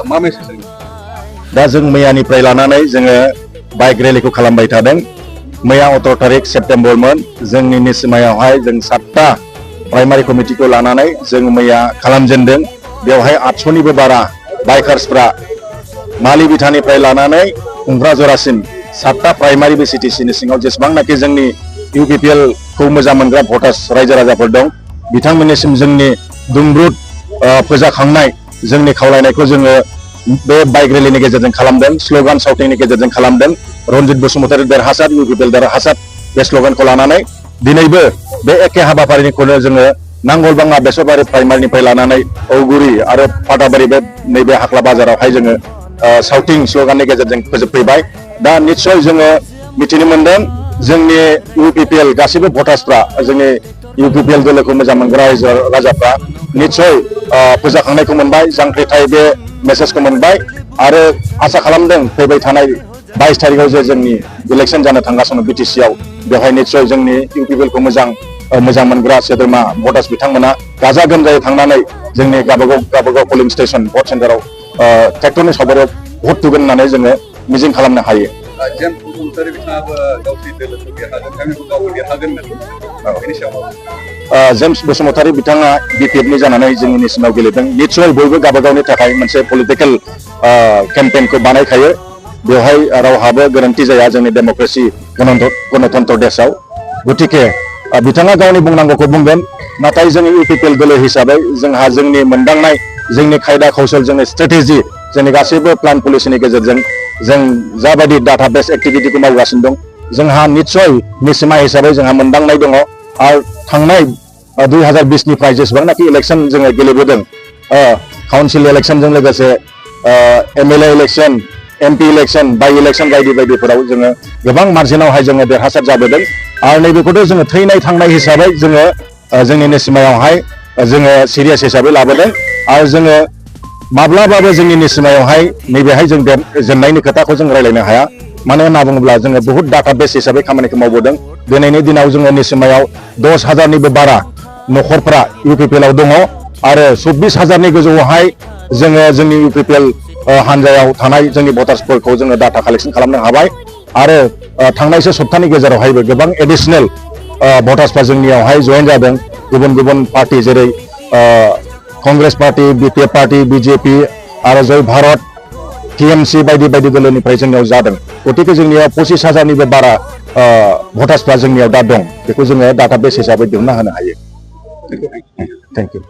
मा मेसेज दा जों मैयानिफ्राय लानानै जोङो बाइक रेलिखौ खालामबाय थादों। मैया 18 तारिख सेप्तेम्बरमोन। जोंनि निसिमायावहाय जों 7टा प्राइमारि कमिटिखौ लानानै जों मैया खालामजेनदों। बेवहाय 800निबो बारा बाइकार्सफ्रा मालि बिथानिफ्राय लानानै खुंग्रा जरासिम 7टा प्राइमारि बिसिटिसिनि सिङाव जेसेबांनाखि जोंनि इउपिपिएल खौ मोजां मोनग्रा भटार्स रायजो राजाफोर दं बिथांमोननिसिम जोंनि दुंब्रुद फोजाखांनाय जोंनि खावलायनायखौ जोङो बे बाइक रेलिनि गेजेरजों खालामदों। स्लोगान साउटिंनि गेजेरजों खालामदों। रनजित बसुमतारी देरहासार, इउपिपिएल देरहासार बे स्लोगानखौ लानानै दिनैबो बे एखे हाबाफारिखौनो जोङो नांगलबाङा बेसरबारि प्राइमारिनिफ्राय लानानै औगुरि आरो फाथाबारि बे नैबे हाख्ला बाजारावहाय जोङो साउटिं स्लोगाननि गेजेरजों फोजोबफैबाय। दा निस्सय जोङो मिथिनो मोनदों जोंनि इउपिपिएल गासैबो भटार्सफ्रा जोंनि इउपिपिएल दोलोखौ मोजां मोनग्रा रायजो राजाफ्रा निस्सय फोजाखांनायखौ मोनबाय, जांख्रिथाय बे मेसेजखौ मोनबाय आरो आसा खालामदों फैबाय थानाय 22 तारिखआव जे जोंनि इलेक्सन जानो थांगासिनो बिटिसि आव बेवहाय निस्सय जोंनि इउपिपिएल खौ मोजां मोनग्रा सोद्रोमा भटार्स बिथांमोना गाजा गोमजायै थांनानै जोंनि गावबागाव पोलिं स्टेशन भट सेन्टाराव ट्रेक्टरनि सावगारियाव भट होगोन होननानै जोङो मिजिं खालामनो हायो। जेम्स बसुमतारी बिथाङाबो गावसोरनि दोलोखौ देरहागोन, गामिखौ गावबो देरहागोन होननानै बेनि सायाव जेम्स बसुमतारी बिथाङा बिपिएफनि जानानै जोंनि नेसनेलाव गेलेदों। निस्सय बयबो गावबागावनि थाखाय मोनसे पलिटिकेल केम्पेइनखौ बानायखायो। बेवहाय रावहाबो गोरोन्थि जाया जोंनि डेम'क्रेसि गणतन्त्र देशआव। गतिके बिथाङा गावनि बुंनांगौखौ बुंगोन। नाथाय जोंनि इउपिपिएल दोलो हिसाबै जोंहा जोंनि मोनदांनाय, जोंनि खायदा कौशल, जोंनि स्ट्रेटेजि, जोंनि गासैबो प्लान पलिसिनि गेजेरजों जों जाबायदि डाटाबेस एक्टिभिटिखौ मावगासिनो दं जोंहा निस्सय निसिमा हिसाबै जोंहा मोनदांनाय दङ। आरो थांनाय 2020निफ्राय जेसेबांनाखि इलेक्सन जोङो गेलेबोदों काउन्सिल इलेक्सनजों लोगोसे एमएलए इलेक्सन, एमपि इलेक्सन, बाइ इलेक्सन बायदि बायदिफोराव जोङो गोबां मार्जिनावहाय जोङो देरहासार जाबोदों। आरो नैबेखौथ' जोङो थैनाय थांनाय हिसाबै जोङो जोंनि निसिमायावहाय जोङो सिरियास हिसाबै लाबोदों। आरो जोङो माब्लाबाबो जोंनि निसिमायावहाय नैबेहाय जों जेननायनि खोथाखौ जों रायलायनो हाया। मानो होनना बुङोब्ला जोङो बहुत डाटाबेस हिसाबै खामानिखौ मावबोदों। दिनैनि दिनाव जोङो निसिमायाव 10,000निबो बारा न'खरफ्रा इउपिपिएलआव दङ आरो 24,000नि गोजौआवहाय जोङो जोंनि इउपिपिएल हानजायाव थानाय जोंनि भटार्सफोरखौ जोङो डाटा कालेक्सन खालामनो हाबाय। आरो थांनायसो सप्तानि गेजेरावहायबो गोबां एडिशनेल भटार्सफ्रा जोंनियावहाय जयेन जादों। गुबुन गुबुन पार्टी जेरै Congress party, BPF party, BJP आरो जय भारत, टिएमसि बायदि बायदि दोलोनिफ्राय जोंनियाव जादों। गतिके जोंनियाव 25,000निबो बारा भटार्सफ्रा जोंनियाव दा दं। बेखौ जोङो डाटाबेस हिसाबै दिहुनना होनो हायो। Thank you.